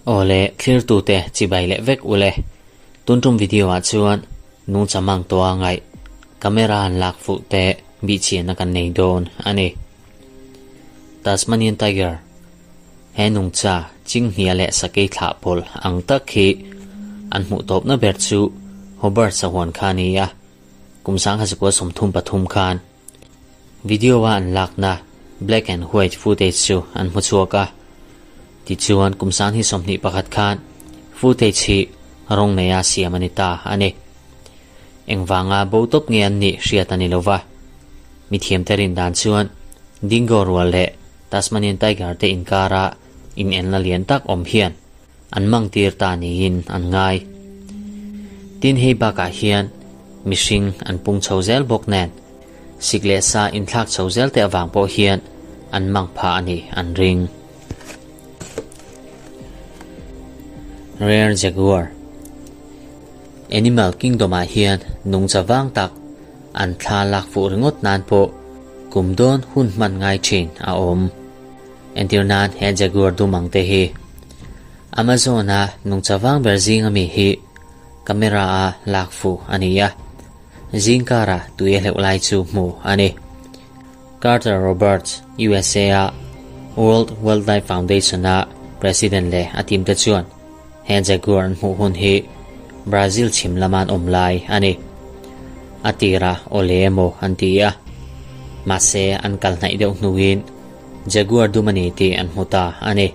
Aw le, thlirtute chibai leh vek ule. Tun tum video ah chuan nungcha mang tawh a ngaih camera han lak fuh te bihchianna kan nei dawn a ni. Tasmanian Tiger He nungcha chinghnia leh sakei thlah pawlh ang tak hi an hmuh tawpna ber chu Hobart sahuan kha a ni a, kum 1933 khan. Video a an lakna black and white footage chu an hmu chhuak a, tichuan kum 2021 khan footage hi rawng neia siam a ni ta a ni. Engvanga bo tawp nge an nih hriat a ni lo va, mithiamte rin dan chuan dingo rual leh Tasmanian tiger te inkara inenna lian tak awm hian an mangtir ta niin an ngai. Tin hei bakah hian mihring an pung chho zel bawk nen sik leh sa inthlak chho zel te avang pawh hian an mang phah a ni an ring. Rare Jaguar Animal Kingdom ah hian nungcha vang tak an thla lak fuh ringawt nan pawh kum dawn hun hman ngai thin a awm. Entir nan he jaguar dum ang te hi. Amazon a nungcha vang ber zing ami hi camera a lak fuh a ni a, zing kara tui a hleuh lai chu hmu a ni. Carter Roberts, USA a World Wildlife Foundation a president leh a team te chuan he jaguar an hmuh hun hi Brazil chhim lama an awm lai a ni. A tirah awle emaw an ti a, mahse an kal hnaih deuh hnuin Jaguar dum a ni tih an hmu ta a ni.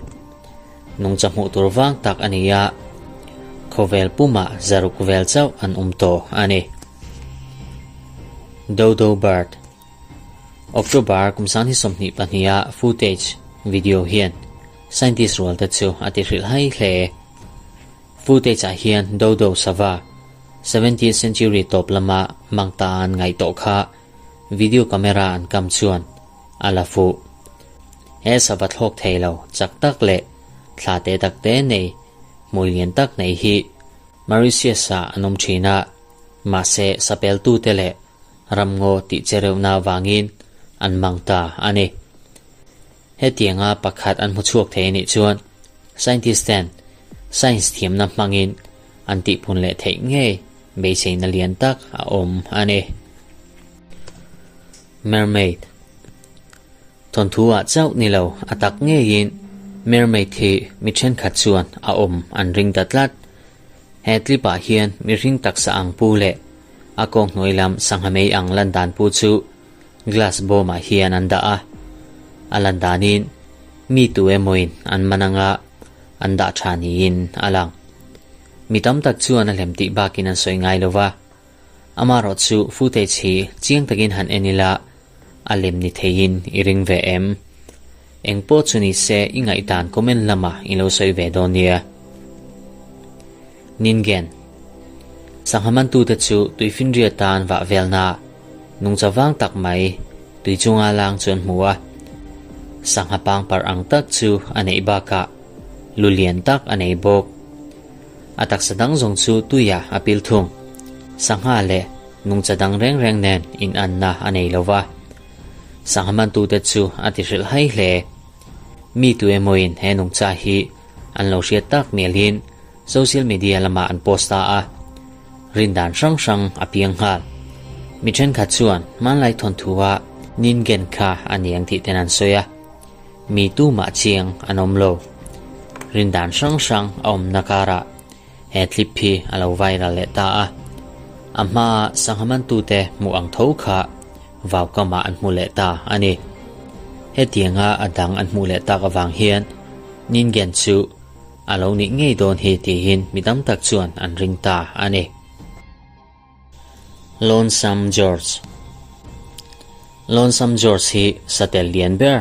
Nungcha hmuh tur vang tak a ni a, khawvel pumah zaruk vel chauh an awm tawh a ni. Dodo Bird October kum 2022 a footage video hian scientist rual te chu a ti hrilh hai hle. Footage ah hian Dodo sava 70th century tawp lama mangta an ngaih tawh kha video camera an kam chuan a la fuh. He sava thlawk thei lo chak tak leh thla te tak te nei hmui lian tak nei hi Mauritius ah an awm thin a, mahse sapeltute leh ramngaw tih che reuhna avangin an mang ta a ni. Hetianga pakhat an hmu chhuak thei anih chuan scientist ten science thiamna hmangin an tihpun leh theih ngei beiseina lian tak a awm a ni. Mermaid Thawnthu ah chauh ni lo a tak ngeiin mermaid hi mi thenkhat chuan a awm an ring ta tlat. He clip ah hian mihring taksa ang pu leh a kawng hnuai lam sangha mei ang lan dan pu chu glass bawm ah hian an dah a. A lan danin mi tu emawin an man anga an dah tha niin a lang. Mi tam tak chuan a hlem tih bakin an sawi ngai lo va. Amaherawhchu footage hi chiang takin han en ila a lem ni theiin i ring ve em? Eng pawh chu ni se i ngaihdan comment lamah i lo sawi ve dawn nia. Ningen. Sangha mantute chu tuifinriat tan vah velna nungcha vang tak mai tui chunga lang chu an hmu a. Sangha pangparh ang tak chu a neih bakah lu lian tak a nei bawk. A taksa dang zawng chu tuiah a pil thung. Sangha leh nungcha dang reng reng nen inanna a nei lo va. Sangha mantute chu a ti hrilh hai hle. Mi tu emawin he nungcha hi an lo hriat tak mialin social media lamah an post ta a, rin dan hrang hrang a piang nghal. Mi thenkhat chuan hmanlai thawnthu-a Ningen kha a ni ang tih ten an sawi a, mi tumah chiang an awm lo. Rin dan hrang hrang a awmna karah he clip hi a lo viral leh ta a, a hmaa sangha mantute hmuh ang tho kha vau kamah an hmu leh ta a ni. Hetianga a dang an hmuh leh tak avang hian Ningen chu a lo nih ngei dawn hi tiin mi tam tak chuan an ring ta a ni. Lonesome George Lonesome George hi satel lian ber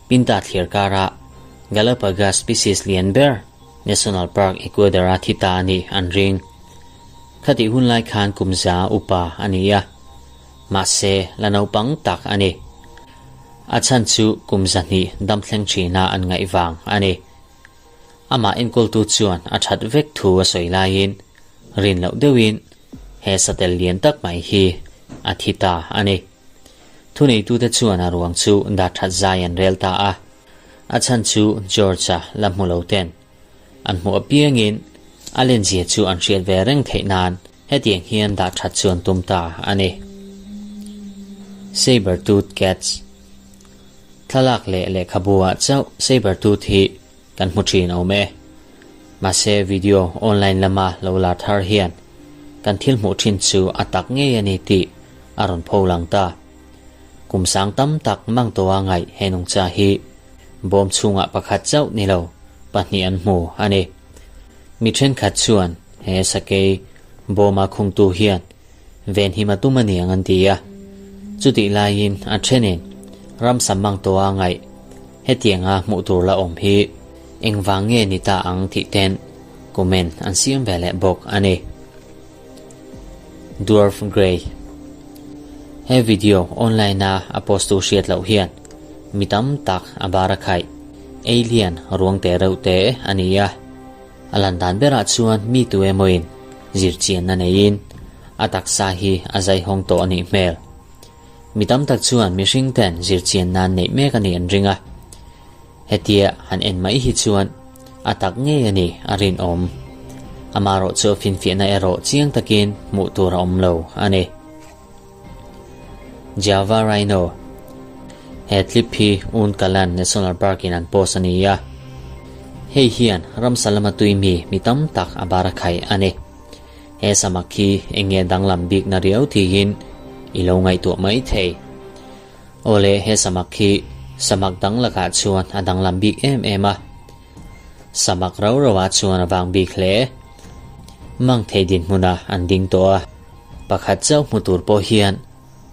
Pinta thlir kara Galapagos species lian ber National Park Ecuador a thi ta a nih an ring. Khatih hun lai khan kum za upa a ni a, mahse la naupang tak a ni. A chhan chu kum 200 dam thleng thina an ngaih vang a ni. Amah enkawltu chuan a that vek thu a sawi laiin rin loh deuhin he satel lian tak mai hi a thi ta a ni. Thuneitute chuan a ruang chu dah that zai an rel ta a. A chhan chu George-a la hmu lo ten an hmuh apiangin a lenzia chu an hriat ve reng theih nan hetiang hian dah that chu an tum ta a ni. Saber-tooth cats Thlalak leh lehkhabu ah chauh saber-tooth hi kan hmu thin awm e. Mahse video online lama lo lar thar hian kan thil hmuh thin chu a tak ngei a ni tih a rawn pho lang ta. Kum sang tam tak mang tawha ngaih he nungcha hi bawm chhungah pakhat chauh ni lo pahnih an hmu a ni. Mi thenkhat chuan he sakei bawma khungtu hian venhim a tum a ni ang an ti a. Chutih laiin a thenin ramsa mang tawha ngaih hetianga hmuh tur la awm hi engvang nge ni ta ang tih ten comment an siam ve leh bawk a ni. Dwarf Grey He video online a a post tu hriat loh hian mi tam tak a bar a khaih. Alien ruang te reuh te a ni a. A lan dan berah chuan mi tu emawin zirchianna neiin a taksa hi a zaihawng tawh a nih hmel. Mi tam tak chuan mihring ten zirchianna an neih mek a nih an ring a. Hetia han en mai hi chuan a tak ngei a ni a rinawm. Amaherawh chu finfiahna erawh chiang takin hmuh tur a awm lo a ni. Java Rhino He clip hi Un Kalan National Park in an post a ni a. Hei hian ramsa lama tui mi mi tam tak a bar a khaih a ni. He samak hi eng nge danglam bikna riau tiin i lo ngaihtuah mai thei. Awle, he samak hi samak dang lakah chuan a danglam bik em em a. Samak rau rauah chuan a vang bik hle. Mang thei dinhmunah an ding tawh a. Pakhat chauh hmu tur pawh hian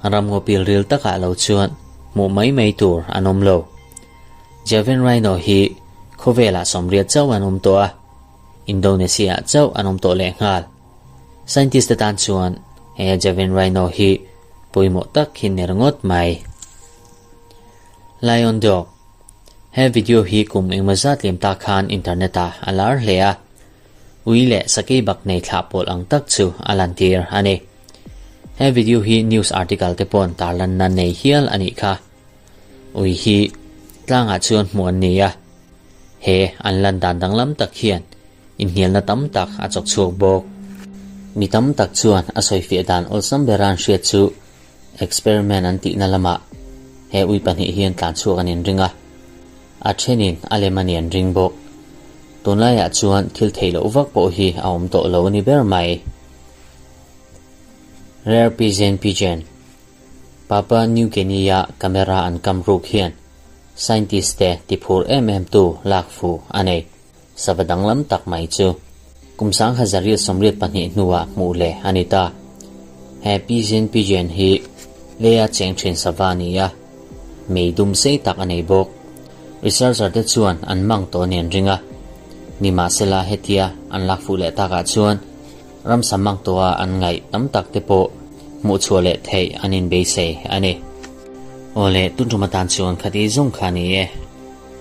ramngaw pilril takah lo chuan hmuh mai mai tur an awm lo. Javan Rhino hi khawvelah sawmriat chauh an awm tawh a, Indonesia-ah chauh an awm tawh lehnghal. Scientist te tan chuan he Javan Rhino hi pawimawh tak hi ni ringawt mai. Lion Dog He video hi kum engmaw zat liam ta khan internet ah a lar hle a, ui leh sakei bak nei thlah pawl ang tak chu a lantir a ni. He video hi news article te pawn tarlanna nei hial a nih kha. Ui hi tlangah chuan hmuh an ni a, he an lan dan danglam tak hian Inhnialna tam tak a chawk chhuak bawk. Mi tam tak chuan a sawifiah dan awlsam bera an hriat chu experiment an tihna lamah he ui pahnih hian tlan chhuak an inring a, a thenin a lem a ni an ring bawk. Tunlaiah chuan thil theih loh vak pawh hi a awm tawh lo a ni ber mai. Rare Pigeon Pigeon Papua New Guinea-a camera an kam ruk hian scientist te tiphur em em tu lak fuh a nei. Sava danglam tak mai chu kum 1982 hnuah hmuh leh a ni ta. He Pigeon Pigeon hi leia cheng thin sava a ni a, mei dum sei tak a nei bawk. Researcher te chuan an mang tawh a ni an ring a. Nimahsela hetia an lak fuh leh takah chuan ramsa mang tawha an ngaih tam tak te pawh hmuh chhuah leh theih an inbeisei a ni. Awle, tun tum atan chuan khati zawng kha a ni e.